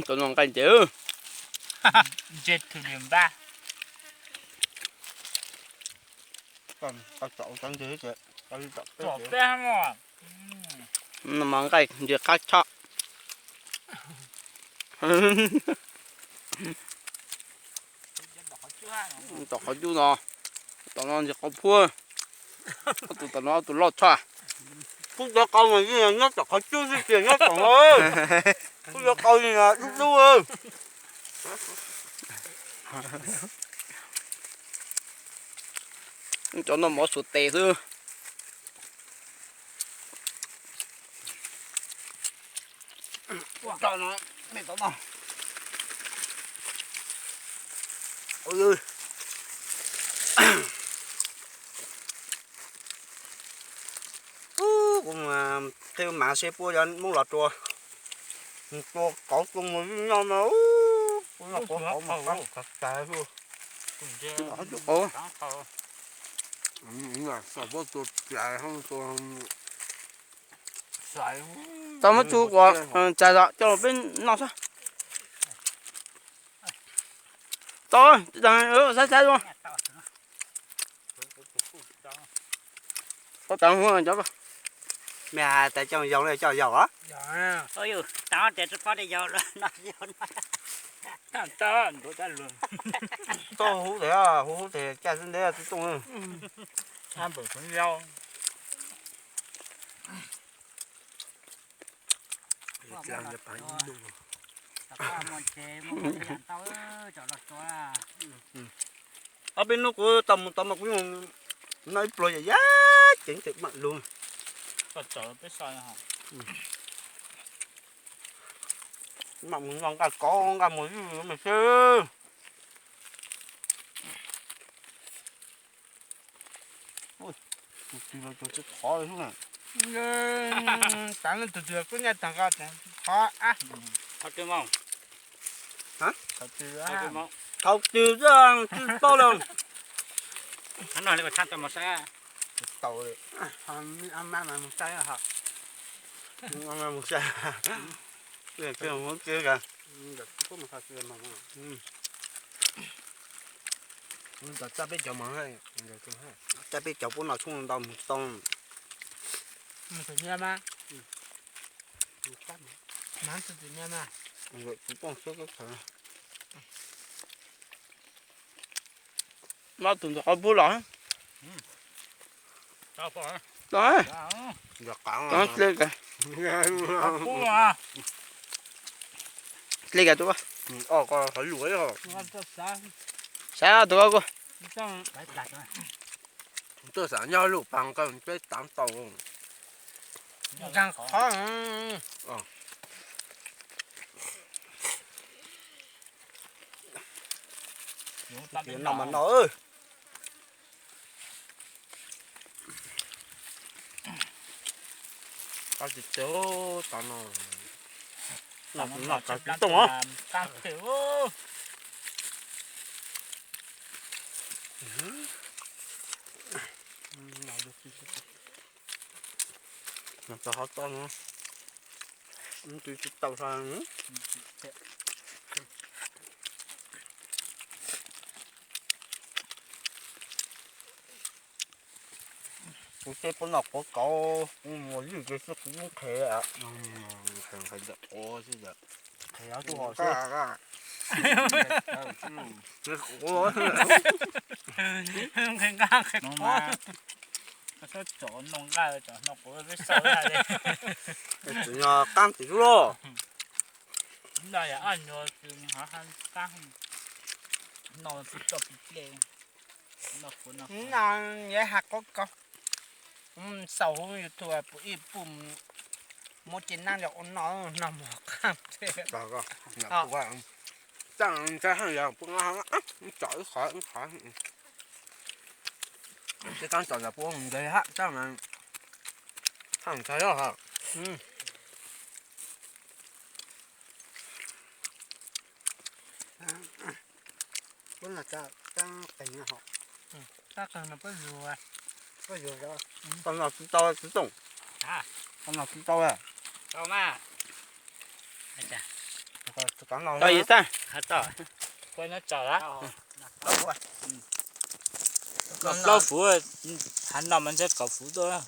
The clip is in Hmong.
Cov no nqaij ntev. Ntse thwm li npab. Tsom peb mo. No mas nqaij ntse qab tshaj. Tom qhov cub no, tom no ntse qhov phuab. Ob tug tom no ob tug loj tshaj. Kuv cov qau mas yeej nyob tom qhov cub xwb tiag, nyob tom no. Kuv cov qau li dub dub. Cov no mov suav tes xwb. Kuv qhia mas seb puab cov Hmoob los tua, tua kauv tua mus noj no, kuv noj kauv mas qab tas tas xwb. Tau muab tsu ua txais los coj los peb noj xwb. Tau, saib saib. Tau tas cov. Me hais tas coj yau li coj yau a. Tau huv tes, huv tes caj xwb ntev tib tooj. Ob peb hnub kuv tau mus tau mas kuv yeej noj ib pluag yam yam ceev ces mam lug. Mam mus noj nqaij kauv nqaij muas ywj mas xwb. Tus twg los tus twg qhov li xwb na. Tag tus twg kuj nyaj tag nqa qhov ab. Thaum twg tsis paub lawm. Tau li, maj mas mus saib, mus saib. Txaj peb cov mas, txaj peb cov puab noj tshoob ntau mus tau. Mas tus ntawd qhov pub los. Dle ka tus, saib tus ko. Tuaj xav nyob lub pas koj peb tav tau. Qhov no mas no. Qab tsis tau, qab no, no kuv noj qab tsis tau os. Tau qhov toj no, tsis tau sa. Kuv teb puab noj quav kauv, kuv mus ywj ces xwb kuv qhev. Qhev ntawm quav xwb. Qhev ob tug hos xwb. Qhev nqaj, qhev quav. Tsob noj nqaj, tsob noj quav peb xav li. Tsis yog qab ntxiv loj. Noj yam aj nyuag tsis hov qab, noj tsis tau pis dlej. Noj quav noj, noj yam has quav kauv. Xaus hauv YouTube pum ib pum, muab ces nab los ua noj, noj mov qab. Txaj ntshai haj yam pum tsom ib qhov ib qhov. Tej kab txom yam puab mus ntes hab txaj mas haj ntshai os. Puab no kab qeeg ho. Kab qeeg no puab yug, puab yug, tau no tsis tau tsis toom. Tau mas. Tau yis xab. Plaub fuv, hav no mas ntshe kaum fuv tuaj.